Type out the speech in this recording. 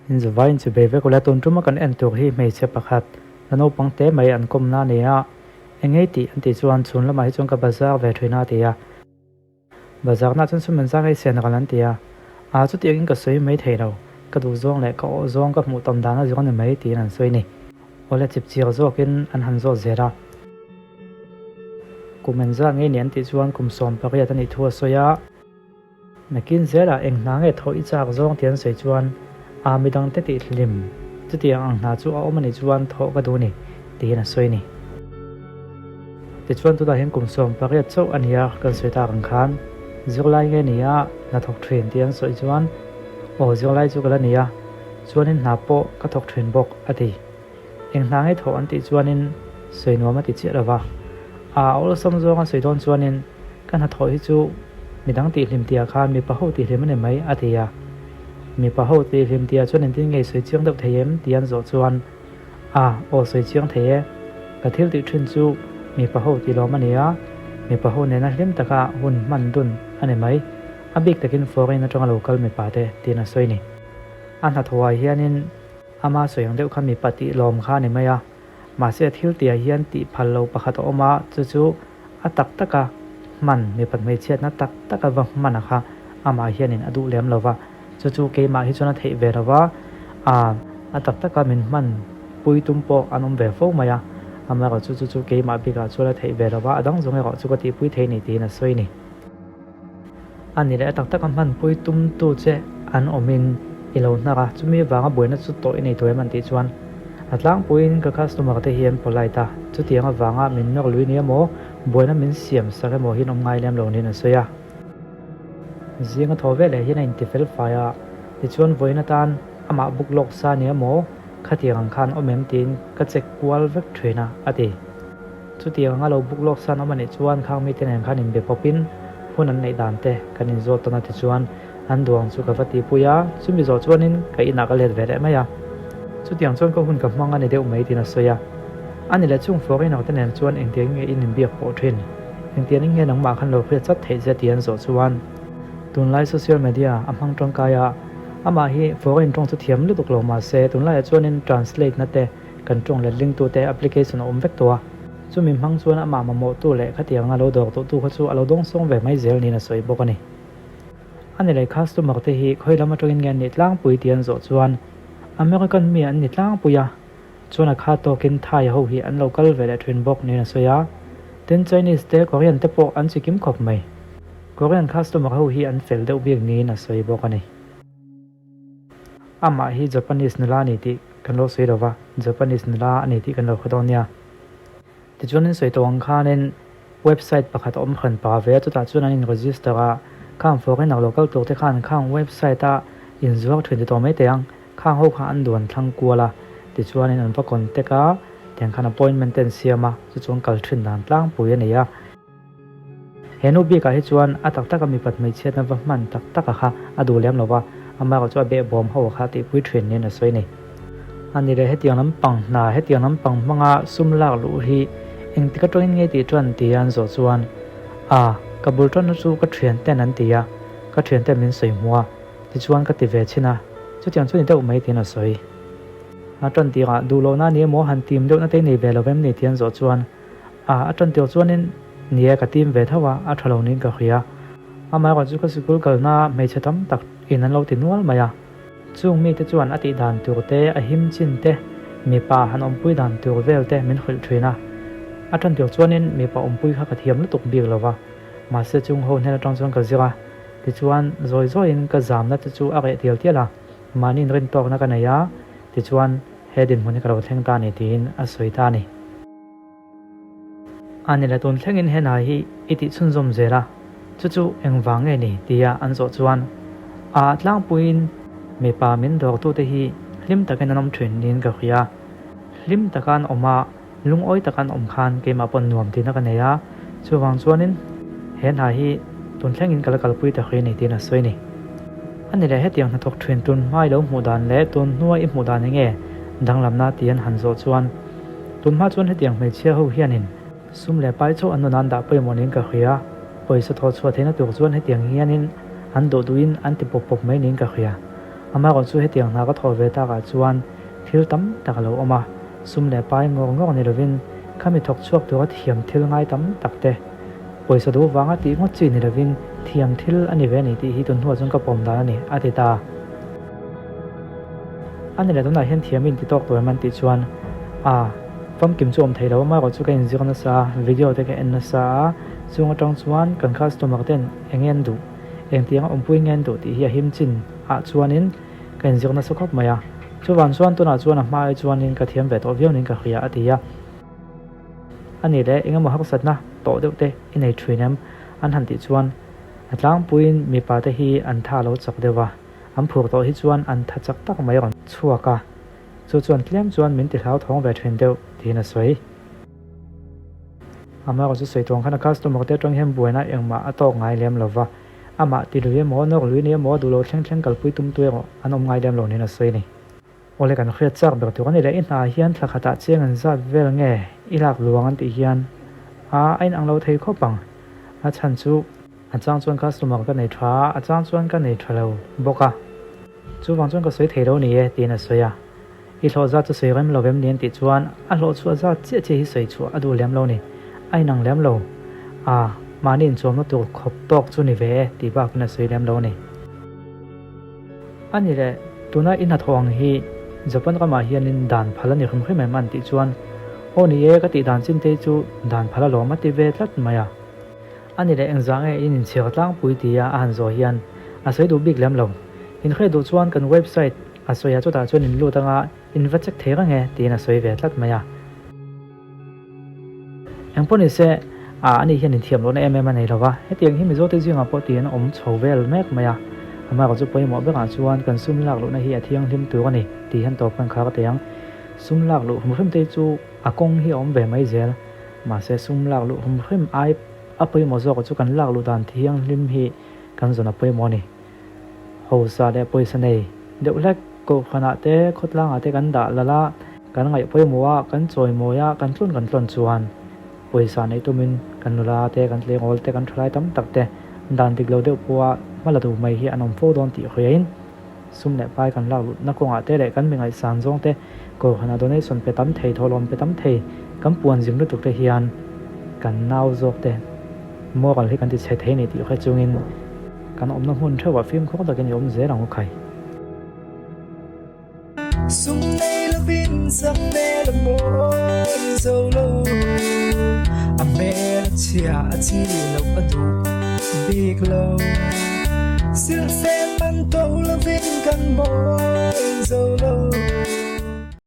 In zavai in chibei vek ula tun tuma kan en tur hi hmeichhe pakhat la naupang te mai an kawmna a ni a, engei tih an tih chuan chhun lamah hi chuan ka bazar ve thin a ti a. Bazar nah chuan sum an zang ei sen ral an ti a, aa chutiangin ka sawi mai thei lo, ka duh zawng leh ka awh zawng ka hmuh tam dan a zawng a ni mai tiin an sawi a ni. Awle chipchir zawkin an han zawt zel a. Kum engzat ngei ni an tih chuan kum 18 a nih thu a sawi a. Nakin zelah eng hna nge thawh i chak zawng tih an sawi chuan aa midangte tih hlim chutiang ang hna chu a awm a nih chuan thawh ka duh a ni tiin a sawi a ni. Tichuan tunah hian kum 18 chauh a ni a kan sawi tak ang khan zirlai nge ni a hna thawk thin tih an sawi chuan aw zirlai chu ka la ni a chuanin hna pawh ka thawk thin bawk a ti. Eng hna ngei thawh an tih chuanin sawi nuam a ti chiah lo va. A awlsam zawng a sawi dawn chuanin ka hnathawh hi chu midang tihhlim tihah khan mipa ho tihhlim a ni mai a ti a. Mipa ho tihhlim tihah chuan engtin nge sawi chiang deuh thei em tih an zawh chuan a aw sawi chiang thei e. Ka thil tih thin chu mipa ho tih lawm a ni a, mipa ho nena hlim taka hun hman dun a ni mai. A bik takin foreign atanga lo kal mipa te tiin a sawi ni. A hnathawhah hianin Ama sawi ang deuh kha mipa tih lawm kha a ni mai a, mahse a thil tihah hian tih phal lo pakhat a awm a, chu chu a tak taka hman, mipat hmeichhiatna tak taka va hman a kha amah hianin a duh lem lo va, chu chu keimah hi chuan a theih ve lo va, aa a tak taka min hman pui tum pawh an awm ve fo mai a, amaherawhchu chu chu keimah bikah chuan a theih ve lo va, a dang zawng erawh chu ka tihpui thei ni tiin a sawi a ni. A ni leh a tak taka hmanpui tumtu che an awmin i lo hnar a, chumi avanga buaina chu tawh i nei tawh em an tih chuan a tlangpuiin ka customer te hi an polite a, chutiang avanga min nawr lui ni emaw buaina min siam sak emaw hi an awm ngai lem lo niin a sawi a. Zinga thaw veleh hian a inti fel fai a, tichuan vawiin atan amah buk lawk sa ni emaw khatiang ang khan awm em tiin ka check kual vek thin a, a ti. Chutiang anga lo buk lawk san awm a nih chuan khang mite nen khan inbe pawpin hun an neih dan te kan inzawt tawn a tichuan an duang chu ka va tihpui a, chumi zawh chuanin ka inah ka let ve leh mai a. Chutiang chuan ka hun ka hmang a ni deuh mai tiin a sawi a. A ni leh chung foreigner te nen chuan engtiang nge in inbiak pawh thin? Engtiang in nge nangmah khan lo hriat chat theih che tih an zawh chuan tunlai social media a hmang tangkai a, amah hi foreign tawng chu thiam lutuk lo mahse tunlaiah chuanin translate na te Kan tawng letlingtute application a awm vek tawh a, chumi hmang chuan amah mamawhtu leh khatianga lo dawr tawhtu kha chu a lo dawngsawng ve mai zel niin a sawi bawk a ni. A ni leh customer te hi khawi lam atangin nge an nih tlangpui tih an zawh chuan American mi an ni tlangpui a, chuan a kha tawkin Thai ho hi an lo kal ve leh thin bawk niin a sawi a, tin Chinese te Korean te pawh an chi kim khawp mai. Korean customer ho hi an fel deuh bik niin a sawi bawk a ni. Amah hi Japanese nula a ni tih kan lo sawi lo va, Japanese nula a ni tih kan lo hre dawn nia. Tichuan in sawi tawh ang khanin website pakhat a awm hran pa ve a, chutah chuan an in register a, khang foreigner lo kal tur te khan khang website a inzuar thin ti tawh mai teh ang, khang ho kha an duan thlang kual a, tichuanin an va contact a, tiang khan appointment te an siam a, chu chuan kal thin dan tlangpui a nei a. He nu bikah hi chuan a tak taka mipat hmeichhiatna va hman tak taka kha a duh lem lo va, amaherawh chu a behbawm ho kha tihpui thin niin a sawi a ni. A ni leh hetiang lampang hna, hetiang lampang hmanga sum lak luh hi engtik atangin nge tih tan tia an zawh chuan, A, ka bul tanna chu ka thianten an ti a, ka thianten min sawi hmu a, tichuan ka ti ve chhin a, chutiang chu ni deuh mai tiin a sawi. A tan tirah duh lohna a ni emaw han tim deuhna te nei ve lo em ni tia an zawh chuan, A, a tan tir chuanin ni e ka tim ve tho a, a tha lo niin ka hria. Amaherawh chu ka sikul kalna hmeichhe tam tak in an lo ti nual mai a. Chung mite chuan a tih dan tur te, a him chin te, mipa han awmpui dan tur vel te min hrilh thin a. A tan tir chuanin mipa awmpui kha ka thiam lutuk bik lo va, mahse chung ho hnen atang chuan ka zir a. Tichuan zawi zawiin ka zamna te chu a reh tial tial a, mahni inrintawkna ka nei a, tichuan he dinhmun hi ka lo thleng ta a ni tiin a sawi ta a ni. A ni le tun thlengin he hna hi i tih chhunzawm zel a, chu chu engvang nge ni tia an zawh chuan a tlangpuiin mipa min dawrtute hi hlim takin an awm thin niin ka hria. Hlim taka an awm a, lungawi taka an awm khan keimah pawn nuam tihna ka nei a, chuvang chuanin he hna hi tun thlengin ka la kalpui ta hrih a ni tiin a sawi a ni. A ni le hetiang hnathawk thin tun hma i lo hmuh dan leh tun hnua i hmuh dan enge danglamna tia an han zawh chuan Tunhma chuan hetiang hmeichhia ho hianin sum leh pai chauh an nun an dah pawimawh niin ka hria. Pawisa thawh chhuah theihna tur chuan hetiang hianin an duh duhin an ti pawp pawp mai niin ka hria. Amaherawhchu hetiang hna ka thawh ve takah chuan thil tam tak a lo awm a, sum leh pai ngawr ngawr ni lovin khami thawk chhuak tura thiam thil ngai tam tak te, pawisa duh vanga tih ngawt chi ni lovin thiam thil a ni ve a ni tih hi tun hnuah chuan ka pawm dan a ni, a ti ta. A ni leh tunah hian thiam in ti tawk tur em an tih chuan a famkim chu awm thei lo amaherawhchu ka inzir nasa a, video te ka en nasa a, chung atang chuan kan customer ten eng nge an duh, engtiang a awmpui nge an duh tih hi a him chin ah chuanin ka inzir nasa khawp mai a, chuvang chuan tunah chuan a hma ai chuanin ka thiam ve tawh viau niin ka hria a ti a. A ni leh engemaw harsatna tawh deuh te i nei thin em? an han tih chuan a tlangpuiin mipa te hi an tha lo chak deuh a. An phur tawh hi chuan an tha chak tak mai rawn chhuak a, chu chuan tlem chuan min ti hlauthawng ve thin deuh tiin a sawi. Amaherawh chu sawi tuang khan a customer te atang hian buaina engmah a tawk ngai lem lo va, amah ti lui emaw, nawr lui ni emaw, duh lo thleng thleng kalpui tum tu erawh an awm ngai lem lo niin a sawi a ni. Awle kan hriat chak ber tur a ni leh i hna hian thla khatah chiang an zat vel nge i lak luang an tih hian a a inang lo thei khawp ang. A chhan chu a chang chuan customer ka nei tha a, a chang chuan ka nei tha lo bawk a. Chuvang chuan ka sawi thei lo ni e tiin a sawi a. I hlawh zat chu sawi rem lo em ni an tih chuan a hlawh chhuah zat chiah chiah hi sawi chhuah a duh lem lo ni. A inang lem lo. A, mahni inchuamna tur khawp tawk chu ni ve e tih bakin a sawi lem lo a ni. A ni leh, tuna i hnathawh ang hi Japan ramah hianin dan phal a ni hrim hrim em an tih chuan, Aw ni e, ka tih dan chin te hi chu dan phal alawm a ti ve tlat mai a. A ni leh, engzah nge in inchhir tlangpui tia a han zawh hian a sawi duh bik lem lo. Inhriat duh chuan kan website a sawi a chutah chuan in lut anga in va check thei reng e tiin a sawi ve tlat mai a. Engpawh ni se, a ani hian inthiam lohna em em a nei lo va, hetiang hi Mizote zingah pawh tiin a awm chho vel mek mai a. Amaherawh chu pawimawh berah chuan kan sum lak luhna hi a thianghlim tur a ni tih hian tawp kan khar teh ang. Sum lak luh hrim hrim te hi chu a kawng hi a awm ve mai zel. Mahse sum lak luh hrim hrim ai a pawimawh zawkah chu kan lak luh dan thianghlim hi kan zawn a pawimawh a ni. Hausa leh pawisa nei deuh hlek kohhranah te khawtlangah te kan dah lal a, kan ngaih pawimawh a, kan chawimawi a, kan tlawn kan tlawn chuan pawisa neih tumin kan nula te, kan tlengawl te, kan thalai tam tak te dan dik lo deuh pawha hma la duh mai hi an awm fo dawn tih hriain sum leh pai kan lak lutna kawngah te leh kan mi ngaihsan zawng te kohhranah donation pe tam thei, thawhlawm pe tam thei kan puan zing lutuk te hian kan nau zawk te moral hi kan ti chhe thei a ni tih hre chungin Kan awmna hmun theuhah fimkhur takin i awm zel ang u khai. Sum nei lovin sak hmel a mawi zo lo, a hmel a chhia a chi loh a duh bik lo. Silhfen man to lovin kan mawi zo lo.